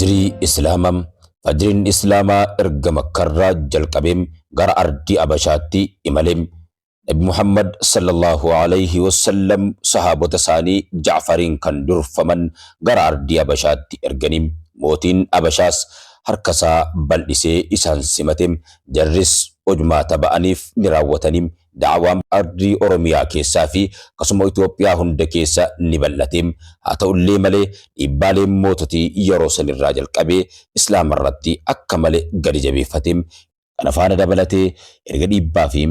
Fajrii Islaamaa Fajriin Islaamaa erga Makkarraa jalqabee gara ardii Abashaatti imale. Nabi Muhammad sallallahu alayhi wasallam sahaabota isaanii Ja'fariin kan durfaman gara ardii Abashaatti erganii. Mootiin Abashaas harkasaa bal'isee isaan simate. Jarris hojmaata ba'aniif ni raawwatanii. Da'awaan ardii Oromiyaa keessaa fi akkasuma Itoophiyaa hunda keessa ni bal'ate. Haa ta'ullee malee dhiibbaaleen moototii yeroo sanirraa jalqabee Islaama irratti akka malee gadi jabeeffate. Kana faana dabalatee erga dhiibbaa fi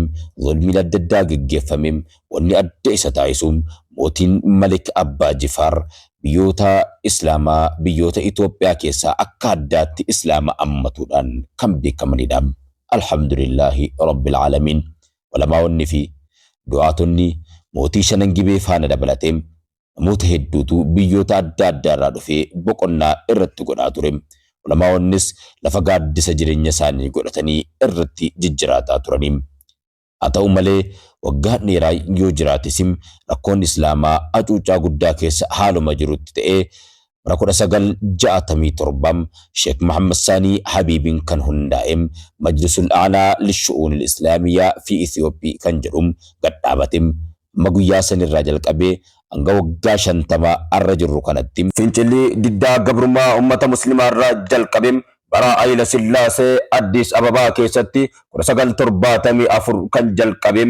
zulmiin adda addaa geggeeffame wanni adda isa taasisu mootiin Malik Abbaa Jifaar biyyoota Islaamaa biyyoota Itoophiyaa keessaa akka addaatti Islaama ammatuudhaan kan beekamanidha. Alhamdulillaahi Rabbil Aalamiin. Ulamaa'onni fi du'aatonni mootii Shanan Gibee faana dabalatee namoota hedduutu biyyoota adda addaa irraa dhufee boqonnaa irratti godhaa ture. Ulamaa'onnis lafa gaaddisa jireenya isaanii godhatanii irratti jijjiraataa turanii. Haa ta'u malee waggaa dheeraa yoo jiraates rakkoon Islaamaa hacuuccaa guddaa keessa haaluma jirutti ta'ee bara 1967 Sheek Muhammad Saanii Habiibiin kan hundaa'e Majlisul A'laa Lishu'uunil Islaamiyyaa fi Itiyoophii kan jedhu gad dhaabate. Amma guyyaa sanirraa jalqabee hanga waggaa 50 har'a jirru kanatti fincilli diddaa gabrummaa ummata Muslimaa irraa jalqabe bara Hayila Sillaasee Addis Ababaa keessatti 1974 kan jalqabe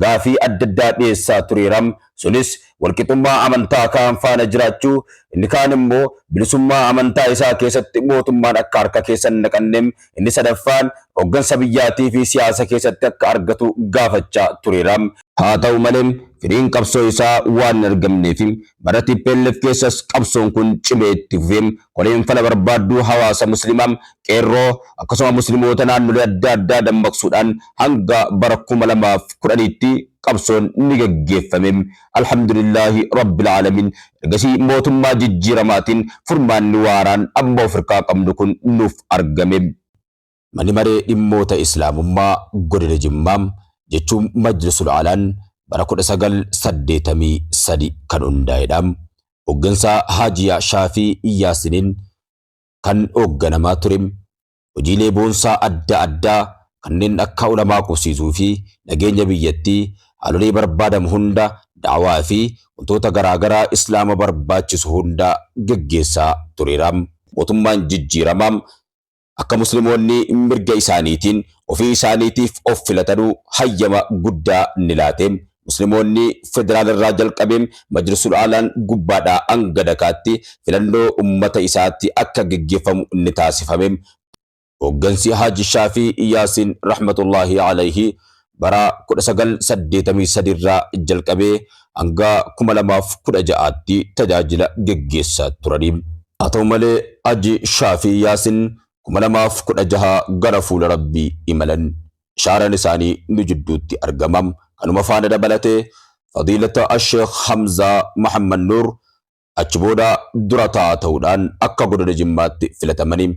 gaafii adda addaa dhiyeessaa tureera. Sunis walqixummaa amantaa kaan faana jiraachuu, inni kaan immoo bilisummaa amantaa isaa keessatti mootummaan akka harka keessa hin naqanne, inni sadaffaan hoggansa biyyaatii fi siyaasa keessatti akka argatu gaafachaa tureera. Haa ta'u malee firiin qabsoo isaa waan hin argamneef bara tplf keessas qabsoon kun cimee itti fufe. Koreen fala barbaadduu hawaasa Muslimaa, Qeerroo, akkasuma Muslimoota naannolee adda addaa dammaqsuudhaan hanga bara 2010tti qabsoon ni gaggeeffame. Alhamdulillaahi Rabbil Aalamiin. Ergasii mootummaa jijjiiramaatiin furmaanni waaraan amma of hirkaa qabnu kun nuuf argame. Manni Maree Dhimmoota Islaamummaa Godina Jimmaa jechuun Majlisul A'laan bara 1983 kan hundaa'edha. Hooggansa Haaji Shaafii Yaasiniin kan hoogganamaa ture. Hojiilee boonsaa adda addaa kanneen akka ulamaa qubsiisuu fi nageenya biyyattii, haalolee barbaadamu hunda, da'waa fi wantoota garaa garaa Islaama barbaachisu hunda geggeessaa tureera. Mootummaan jijjiiramaa akka Muslimoonni mirga isaaniitiin ofii isaaniitiif of filatanu hayyama guddaa ni laate. Muslimoonni federaala irraa jalqabee Majlisul A'laan gubbaadhaa hanga dakaatti filannoo ummata isaatti akka geggeeffamu ni taasifame. Hooggansi Haaji Shaafii Yaasiin rahmatullaahi alayhi bara 1983 irraa jalqabee hanga 2016tti tajaajila geggeessaa turani. Haa ta'u malee Haji Shaafii Yaasin 2016 gara fuula Rabbii imalan. Ishaaran isaanii nu jidduutti argama. Kanuma faana dabalatee Fadiilata Asheekh Hamzaa Muhammad Nuur achi booda dura taa'aa ta'uudhaan akka godina Jimmaatti filatamani.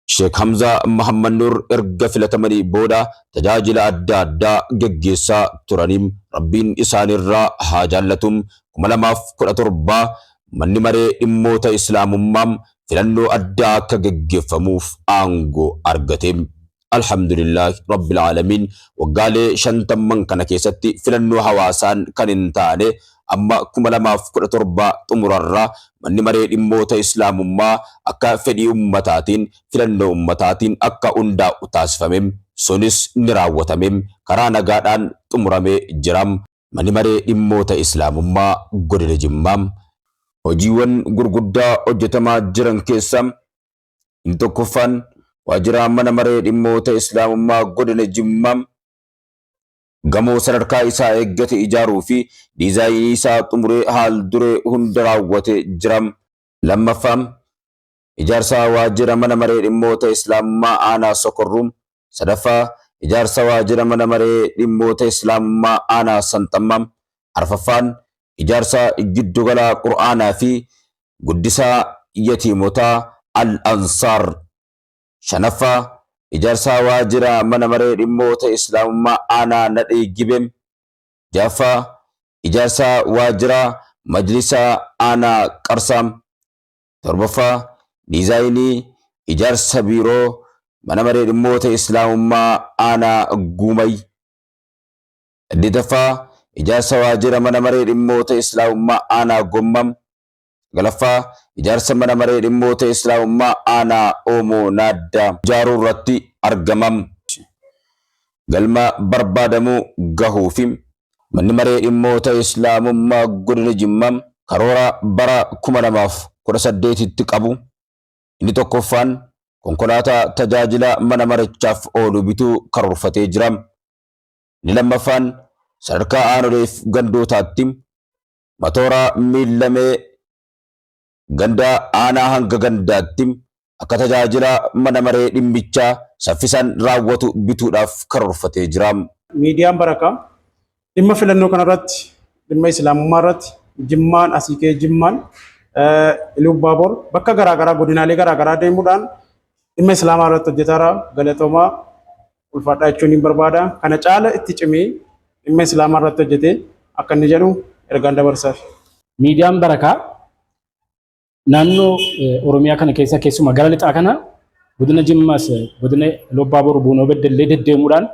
Sheek Hamzaa Mahammad Nuur erga filatamanii booda tajaajila adda addaa geggeessaa turani. Rabbiin isaanirraa haa jaallatu. 2017 Manni Maree Dhimmoota Islaamummaa filannoo addaa akka geggeeffamuuf aangoo argate. Alhamdulillaah Rabbil Aalamiin waggaalee shantamman kana keessatti filannoo hawaasaan kan hin taane amma 2017 xumurarra Manni Maree Dhimmoota Islaamummaa akka fedhii ummataatiin filannoo ummataatiin akka hundaa'u taasifame. Sunis ni raawwatame. Karaa nagaadhaan xumuramee jira. Manni Maree Dhimmoota Islaamummaa Godina Jimmaa hojiiwwan gurguddaa hojjetamaa jiran keessaa inni tokkoffaan waajjira Mana Maree Dhimmoota Islaamummaa Godina Jimmaa gamoo sadarkaa isaa eeggate ijaaruu fi diizaayinii isaa xumuree haal duree hunda raawwate jira. Lammaffaa ijaarsa waajjira Mana Maree Dhimmoota Islaamummaa Aanaa Sokorruu. Sadaffaa ijaarsa waajjira Mana Maree Dhimmoota Islaamummaa Aanaa Sanxammaa. Arfaffaan ijaarsa giddugala Qur'aanaa fi guddisaa yatiimotaa Al-Ansaar. Shanaffaa ijaarsa waajjira Mana Maree Dhimmoota Islaamummaa Aanaa Nadhii Gibee. Ja'affaa ijaarsa waajjira Majlisa Aanaa Qarsaa. Torbaffaa Diizaayinii ijaarsa biiroo mana maree dhimmoota Islaamummaa aanaa Guumay. 8ffaa ijaarsa waajjira mana maree dhimmoota Islaamummaa aanaa Gommam. 9ffaa ijaarsa mana maree dhimmoota Islaamummaa aanaa Oomoo Naaddaa ijaaruu irratti argamam. Galma barbaadamu gahuufi manni maree dhimmoota Islaamummaa godina Jimmaa karoora bara 2018tti qabu inni tokkoffaan konkolaataa tajaajila mana marichaaf oolu bituu karoorfatee jira. Inni lammaffaan sadarkaa aanoleef gandootaatti matoora miillamee ganda aanaa hanga gandaatti akka tajaajila mana maree dhimmichaa saffisaan raawwatu bituudhaaf karoorfatee jira. Miidiyaan Barakaa dhimma filannoo kanarratti, dhimma Islaamummaa irratti, Jimmaan asii ka'ee Jimmaan, Iluu Abbaaboor bakka garaagaraa godinaalee garaagaraa deemuudhaan dhimma Islaamaa irratti hojjetaara. Galatoomaa, ulfaadhaa jechuun hin barbaada. Kana caala itti cimee dhimma Islaamaa irratti hojjetee akka inni jedhu ergaan dabarsaaf. Miidiyaan Barakaa naannoo Oromiyaa kana keessa, keessumaa gara lixaa kana, godina Jimmaas godina Iluu Abbaaboor, Buunoo Beddellee deddeemuudhaan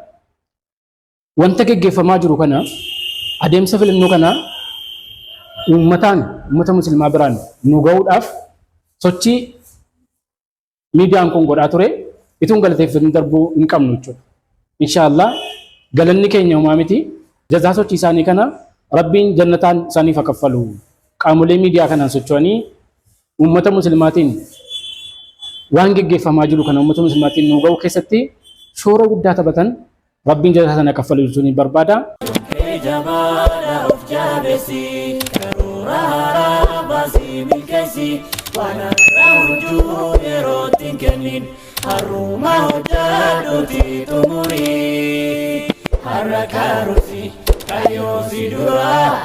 wanta geggeeffamaa jiru kana, adeemsa filannoo kana uummataan, uummata musliimaa biraan nu ga'uudhaaf sochii miidiyaan kun godhaa ture ituun galateeffatin darbuu hin qabnu jechuudha. Inshaallah galanni keenya homaa miti. Jazaa sochii isaanii kana Rabbiin jannataan isaaniif haa kaffalu. Qaamolee miidiyaa kanaan socho'anii uummata muslimaatiin waan geggeeffamaa jiru kana uummata muslimaatiin nu ga'uu keessatti shoora guddaa taphatan, Rabbiin jazaa sana kaffalu jechuun barbaada. Jabaadha, of jabeessi, karoora haaraa baasii milkeessi. Waan har'a hojjuu yerootti hin kennin, har'uma hojjadhuuti xumurii. Har'a karoorsi, kaayyoo si dura.